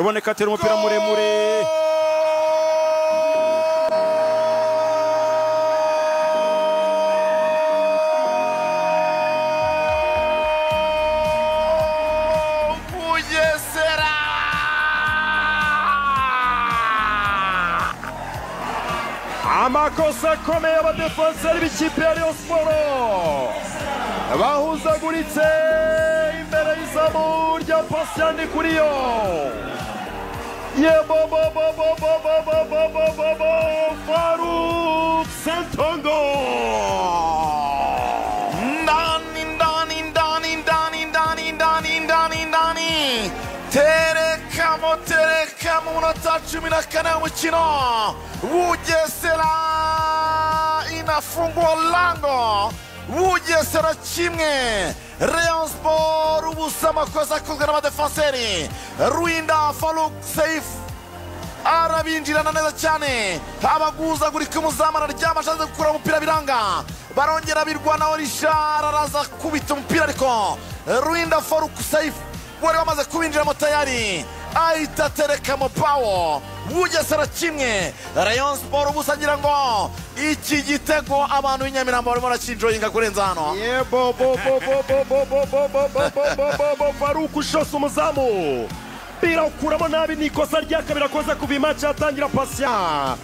Ruboneka atera umupira muremure. Bugesera! Amakosa akomeye y'abadefanseri b'ikipe ya Rayon Sport bahuzaguritse imbere y'izamu rya Patient Ndikuriyo. Yebobobobobobobobobobo Farouk Sentongo. Ndani ndani ndani ndani ndani ndani ndani ndani, terekamo terekamo, umunota 14 w'umukino. Bugesera inafungua lango. Bugesera 1, Rayon Sport 0. Amakosa akozwe n'abadefanseri. Ruinda Farouk Seif arabinjirana neza cyane, abaguzagurika, umuzamu araryama, ashatse gukura umupira biranga, barongera birwanaho, Richard araza kubita umupira, ariko Ruinda Farouk Seif wari wamaze kubinjiramo tayari ahita aterekamo pawo. Bugesera 1, Rayon Sport 0. Ngira ngo iki gitego abantu b'inyamirambo barimo barakinjoyinga kurenza hano. Yebobobobobobobobobobobobobo Farouk ushose umuzamu, birawukuramo nabi, ni ikosa rya kabiri akoze kuva imaci yatangira. Patient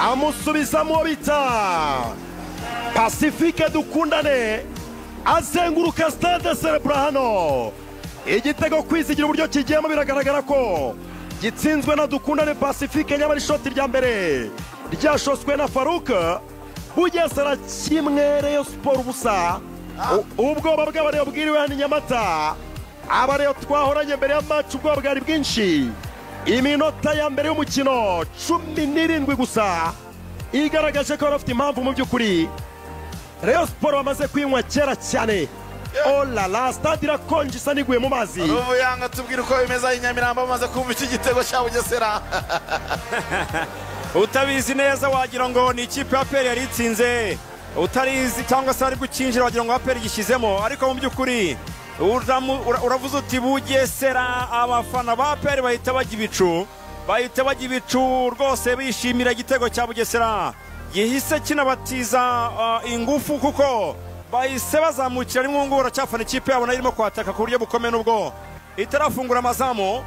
amusubizamo uwo bita Pacifique Dukundane, azenguruka stade cerebra hano. Igitego Kwizigira uburyo kigiyemo biragaragara ko gitsinzwe na Dukundane Pacifique, nyamara ishoti rya mbere ryashoswe na Farouk. Bugesera 1, Rayon Sport 0. Ubwoba bw'abareyo bwiriwe hano i Nyamata. Abareyo twahoranye mbere ya match, ubwoba bwari bwinshi. Iminota ya mbere y'umukino 17 gusa igaragaje ko bari bafite impamvu. Mu by'ukuri Rayon Sport bamaze kwinywa kera cyane. Oh la la, stade irakonje isa n'iguye mu mazi. Ruvuyanga, tubwire uko bimeze i Nyamirambo bamaze kumva iki gitego cya Bugesera. Utabizi neza wagira ngo ni ikipe ya APR yari itsinze, utarizi cyangwa se ari gukinjira wagira ngo APR gishyizemo, ariko mu by'ukuri uravuze uti Bugesera, abafana ba APR bahita bajya ibicu, bahita bajya ibicu rwose bishimira igitego cya Bugesera gihise kinabatiza ingufu, kuko bahise bazamukira rimwe. Ngubu baracyafana ikipe yabo nayo irimo kwataka ku buryo bukomeye nubwo itarafungura amazamu.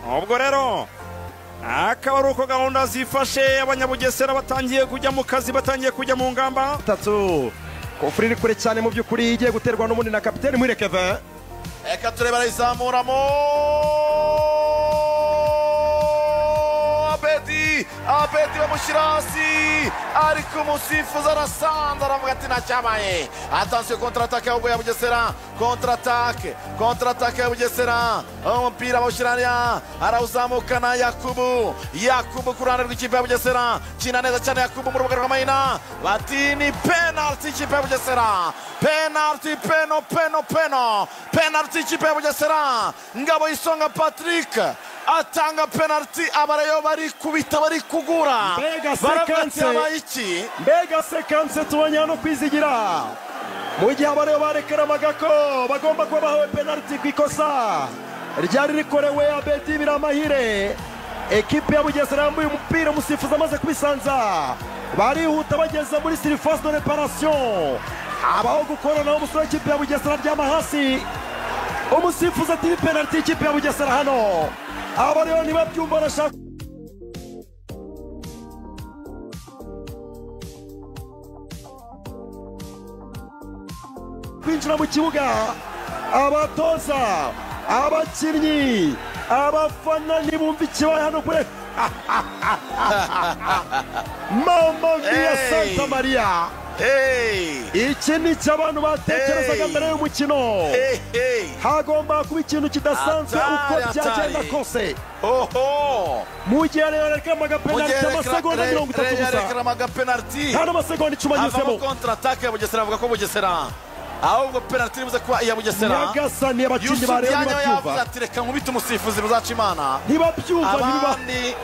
Ubwo rero akaba ari uko gahunda zifashe, abanyabugesera batangiye kujya mu kazi, batangiye kujya mu ngamba. Tatu kufuri iri kure cyane mu by'ukuri, igiye guterwa n'ubundi na kapiteni Muhire Kevin. Reka turebe, arayizamuramo Abedi, Abedi bamushyira hasi, ariko umusifuzi arasanze aravuga ati ntacyabaye. Attention, contre-attaque ahubwo ya Bugesera, contre-attaque, contre-attaque ya Bugesera. Umupira bawushyira hariya, arawuzamukana Yakubu, Yakubu ku ruhande rw'ikipe ya Bugesera, kina neza cyane Yakubu mu rubuga rw'amahina, bati ni penalty ikipe ya Bugesera, penalty, peno peno peno, penalty ikipe ya Bugesera. Ngabo Isonga Patrick atanga penalty, abareyo bari kubita, bari kugura. Mbega baravuga ati séquence! Habaye iki? Mbega séquence tubonye hano Kwizigira! Mu gihe abareba barekaramaga ko bagomba kuba bahawe penaliti ku ikosa ryari rikorewe Abedi Biramahire, ekipe ya Bugesera yambuye umupira, umusifuzi amaze kubisanza barihuta bageze muri surface de réparation, habaho gukoranaho, umusore w'ikipe ya Bugesera aryama hasi, umusifuzi ati ni penaliti y'ikipe ya Bugesera hano. Aba rero ntibabyumva, barashaka kwinjira mu kibuga. Abatoza, abakinnyi, abafana ntibumva ikibaye hano kure. Mama mia! Hey! Santa Maria! Hey! Iki ni cyo abantu batekerezaga Hey! mbere y'umukino. Hey, hey! Hagomba kuba ikintu kidasanzwe uko Atari, byagenda atari. kose. Oho! Mu gihe yarekaramaga penaliti, amasegonda 30 gusa, yarekaramaga penalty, nta n'amasegonda 10 havamo anyuzemo. contre-attaque ya Bugesera, avuga ko Bugesera ahubwo penalty iribuze kuba iya Bugesera. Nyagasani, abakinnyi Yusuf ba Rayon Diagne yavuze ntibabyumva, ati reka nkubite umusifuzi ruzaca imana. Ntibabyumva, ntibiba. Abandi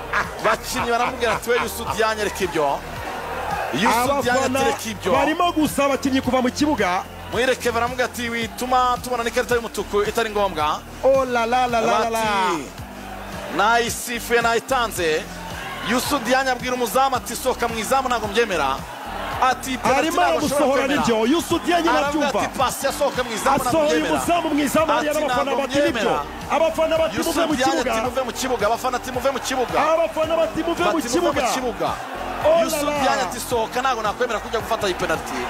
bakinnyi baramubwira ati we Yusuf Diagne, reka ibyo. Yusuf Diagne Abafana ati reka ibyo. barimo gusa abakinnyi kuva mu kibuga. Mwireke, baramubwira ati wituma tubona n'ikarita y'umutuku itari ngombwa. Oh la la la la la la! Bati Nayisifuye, nayitanze. Youssou Diagne abwira umuzamu ati sohoka mu izamu, ntabwo mbyemera. Ati arimo aramusohora nibyo. Youssou Diagne nabyumva. Ati pasi yasohoka mu izamu, ntabwo asohoye mbyemera. Umuzamu mu izamu hariya, n'abafana bati nibyo. Abafana bati muve mu kibuga. Ati muve mu kibuga. Abafana ati muve mu kibuga. Abafana bati muve mu kibuga. Youssou Diagne ati sohoka, ntabwo nakwemera kujya gufata iyi penalty.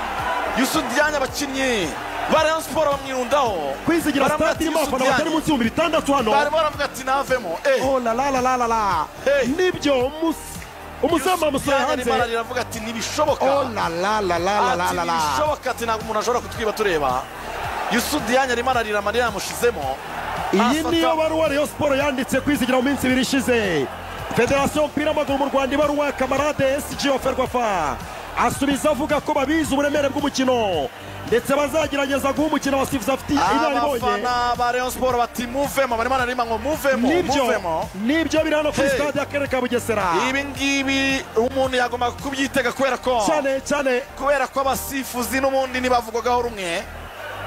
Youssou Diagne, abakinnyi ba Rayon Sport bamwirundaho. Kwizigira, stade irimo abafana batari munsi y'ibihumbi 6000 hano. Barimo baravuga ati navemo. Oh la la la la la la, nibyo, umuzamu amusohoye hanze. Aravuga ati ntibishoboka. Oh la la la la la la la, ntibishoboka, ati ntabwo umuntu ashobora kutwiba tureba. Youssou Diagne arimo ararira, amarira yamushizemo. Iyi niyo baruwa Rayon Sport yanditse, Kwizigira, mu minsi 2 ishize. Federasiyo y'umupira w'amaguru mu Rwanda, ibaruwa Kamarade SG wa Ferwafa asubiza avuga ko babizi uburemere bw'umukino, ndetse bazagerageza guha umukino abasifuzi afite inararibonye. Abafana ba Rayon Sport bati muvemo, barimo bararima ngo muvemo, muvemo. Nibyo biri hano kuri stade y'akarere ka Bugesera. Ibi ngibi umuntu yagomba kubyitega kubera ko cyane cyane kubera ko abasifuzi n'ubundi ntibavugwagaho rumwe.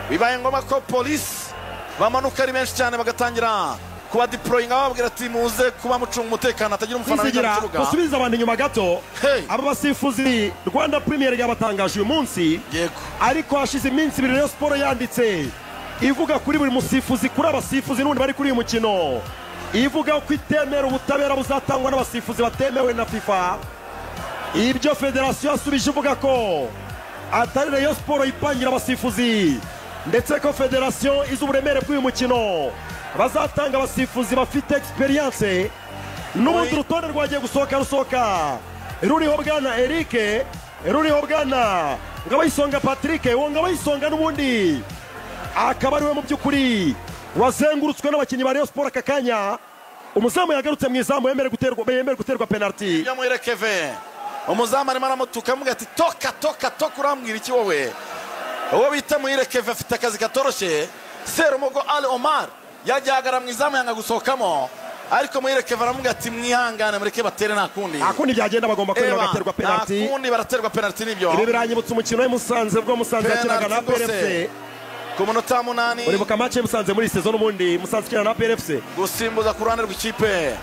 Bibaye ngombwa ko polisi bamanuka ari benshi cyane, bagatangira kuba deployinga, bababwira ati muze kuba mucunga umutekano, atagira umufana winjira mu kibuga. Gusubiza abantu inyuma gato, aba basifuzi Rwanda Premier League yabatangaje uyu munsi, ariko hashize iminsi 2 Rayon Sport yanditse ivuga kuri buri musifuzi, kuri abasifuzi n'ubundi bari kuri uyu mukino, ivuga ko itemera ubutabera buzatangwa n'abasifuzi batemewe na FIFA. Ibyo federasiyo yasubije ivuga ko atari Rayon Sport ipangira abasifuzi, ndetse ko federasiyo izi uburemere bw'uyu mukino, bazatanga abasifuzi bafite experience. N'ubundi urutonde rwagiye gusohoka, rusohoka ruriho bwana Eric, ruriho bwana Ngabayisonga Patrick. Uwo Ngabayisonga n'ubundi akaba ariwe mu by'ukuri wazengurutswe n'abakinnyi ba Rayon Sport aka kanya. Umuzamu yagarutse mu izamu, yemere guterwa penalty. Yamuherekeve umuzamu arimo aramutuka, amuga ati toka toka toka, urambwira iki wowe? Uwo bita Muhirekeve afite akazi katoroshye. Serumogo Ali Omar yajyagara mu izamu yanga gusohokamo, ariko Muhirekeve aramubwira ati mwihangane, mureke batere, nta kundi. Nta kundi byagenda, bagomba kwemera bagaterwa penalty. Nta kundi, baraterwa penalty nibyo. Ibi biranyibutsa umukino w'Musanze ubwo Musanze yakinaga na PRFC ku munota 8. Uribuka match Musanze muri saison n'ubundi Musanze ikina na PRFC. Gusimbuza ku ruhande rw'ikipe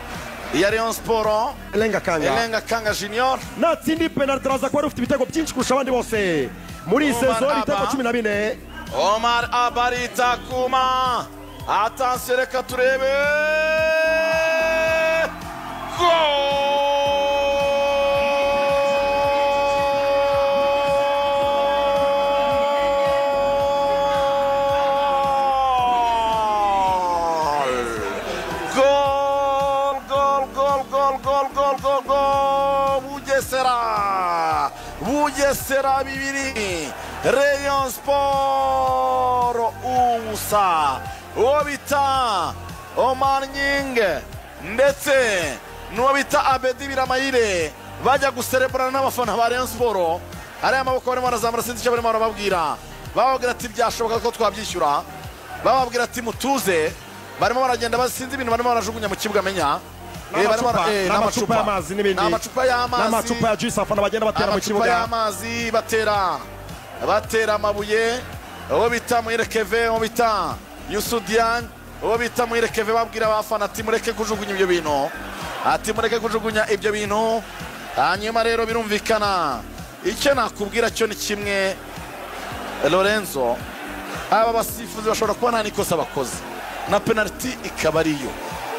ya Rayon Sport Elenga Kanga, Elenga Kanga Junior natsindi penalty, araza kuba ufite ibitego byinshi kurusha abandi bose muri saison, ibitego 14. Omar Abarita kuma. Attention, reka turebe. Goal! Goal, goal, goal, goal, goal, goal, goal! Bugesera! Bugesera 2, Rayon Sport 0. Uwo bita Omar Nying ndetse n'uwo bita Abedi Biramayire bajya guserebrana n'abafana ba Rayon Sport. Hariya amaboko barimo barazamura, sinzi icyo barimo barababwira. Bababwira ati byashoboka ko twabyishyura, bababwira ati mutuze. Barimo baragenda, basinze ibintu barimo barajugunya mu kibuga, menya n'amacupa y'amazi n'ibindi, n'amacupa y'amazi, n'amacupa ya juice, abafana bagenda batera mu kibuga, amacupa y'amazi batera amabuye. Uwo bita Muhirekeve, uwo bita Youssou Diagne, uwo bita Muhirekeve babwira abafana ati mureke kujugunya ibyo bintu, ati mureke kujugunya ibyo bintu. Hanyuma rero birumvikana, icyo nakubwira cyo ni kimwe Lorenzo, aba basifuzi bashobora kuba nta nikosa bakoze na penalty ikaba ariyo,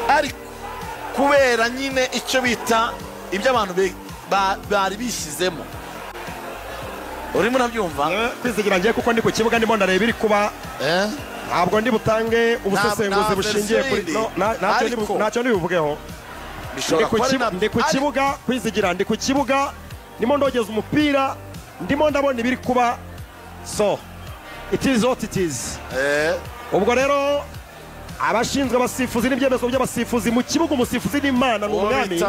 ariko kubera nyine icyo bita ibyo abantu bari bishyizemo. Urimo urabyumva? Kwizigira ngiye kuko ndi ku kibuga ndimo ndareba ibiri kuba, ntabwo ndi butange ubusesenguzi bushingiye kuri ntacyo ndibuvugeho. Ndi ku kibuga Kwizigira, ndi ku kibuga ndimo ndogeza umupira, ndimo ndabona ibiri kuba, so it is what it is. Ubwo rero abashinzwe abasifuzi n'ibyemezo by'abasifuzi mu kibuga, umusifuzi n'Imana ni umwami,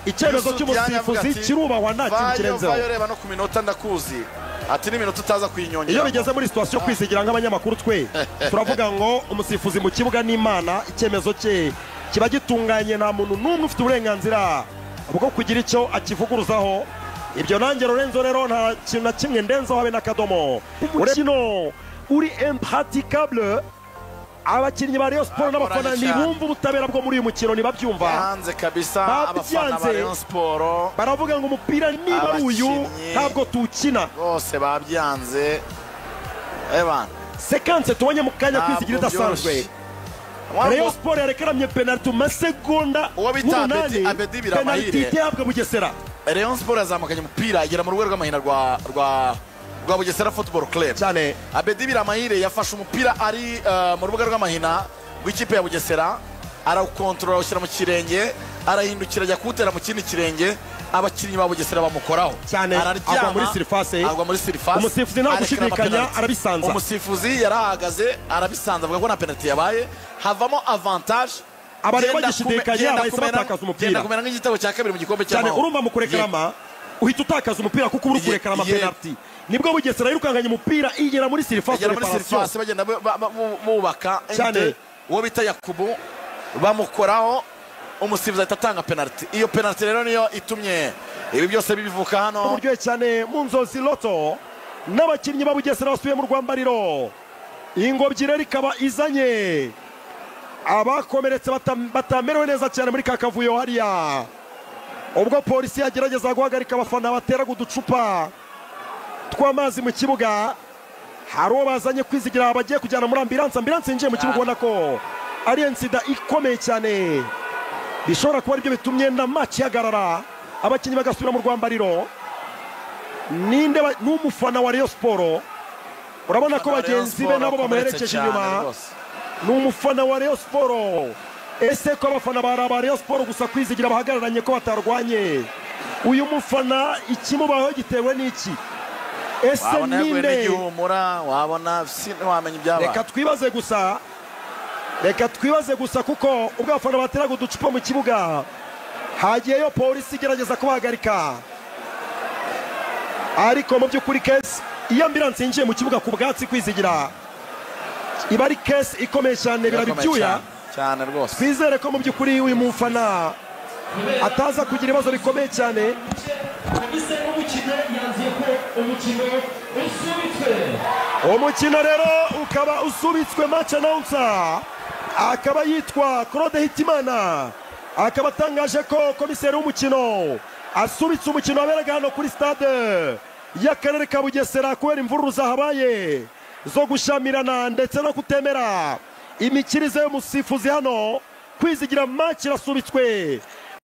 icyemezo cy'umusifuzi kirubahwa nta kintu kirenzeho. Vayo reba no ku minota ndakuzi, ati n'iminota utaza kuyinyongera. Iyo bigeze muri situation Kwizigira nk'abanyamakuru twe turavuga ngo umusifuzi mu kibuga n'Imana, icyemezo cye kiba gitunganye, nta muntu n'umwe ufite uburenganzira bwo kugira icyo akivuguruzaho. Ibyo nanjye Lorenzo rero nta kintu na kimwe ndenzaho habe n'akadomo. Umukino uri impraticable. Abakinnyi ba Rayon Sport n'abafana ntibumva ubutabera bwo muri uyu mukino, ntibabyumva. Hanze kabisa abafana ba Rayon Sport baravuga ngo umupira niba ari uyu ntabwo tuwukina. Bose babyanze. Evan sekanse tubonye mu kanya Kwizigira idasanzwe. Rayon Sport yarekeramye penalty mu masegonda umunani, penalty ihabwa Bugesera. Rayon Sport yazamukanye umupira igera mu rwego rw'amahina rwa Bugesera Football Club cyane. Abedi Biramahire yafashe umupira ari mu rubuga rw'amahina rw'ikipe ya Bugesera, arawukontorora awushyira mu kirenge, arahindukira ajya kuwutera mu kindi kirenge, abakinnyi ba Bugesera bamukoraho cyane, agwa muri surface, agwa muri surface. Umusifuzi nta gushidikanya arabisanza. Umusifuzi yarahagaze arabisanza, avuga ko na penalty yabaye, havamo avantage. Abareba bagishidikanya bahise batakaza umupira. Genda kumera nk'igitego cya kabiri mu gikombe cy'amahoro cyane. Urumva mu kurekarama uhita utakaza umupira kuko uri kurekarama penalty. Nibwo Bugesera yirukankanye umupira igera muri surface, igera muri surface bagenda bubaka cyane. Uwo bita Yakubu bamukoraho, umusifuzi ahita atanga penalty. Iyo penalty rero niyo itumye ibi byose bibivuka hano. Uburyohe cyane mu nzozi Loto n'abakinnyi ba Bugesera basubiye mu rwambariro. Ingobyi rero ikaba izanye abakomeretse batamerewe neza cyane muri kakavuyo hariya. Ubwo polisi yagerageza guhagarika abafana bateraga uducupa tw'amazi mu kibuga, hari uwo bazanye Kwizigira bagiye kujyana muri ambulance. Ambulance yinjiye mu kibuga ubona ko ari insida ikomeye cyane, bishobora kuba aribyo bitumye na match ihagarara, abakinnyi bagasubira mu rwambariro. Ninde n'umufana wa Rayon Sport, urabona ko bagenzi be nabo bamuherekeje inyuma. Ni umufana wa Rayon Sport. Ese ko abafana ba Rayon Sport gusa Kwizigira bahagararanye ko batarwanye, uyu mufana ikimubaho gitewe n'iki? Ese ninde wabona wamenya ibyabaye? Reka twibaze gusa, reka twibaze gusa, kuko ubwo abafana bateraga uducupa mu kibuga hagiyeyo polisi igerageza kubahagarika, ariko mu by'ukuri kesi iyo ambulance yinjiye mu kibuga ku bwatsi Kwizigira iba ari kesi ikomeye cyane, birabibyuya cyane rwose. Twizere ko mu by'ukuri uyu mufana ataza kugira ibibazo bikomeye cyane. Umukino rero ukaba usubitswe. Match announcer akaba yitwa Claude Hitimana, akaba atangaje ko komiseri w'umukino asubitse umukino waberaga hano kuri stade y'akarere ka Bugesera kubera imvururu zahabaye zo gushyamirana ndetse no kutemera imikirize y'umusifuzi hano. Kwizigira match irasubitswe.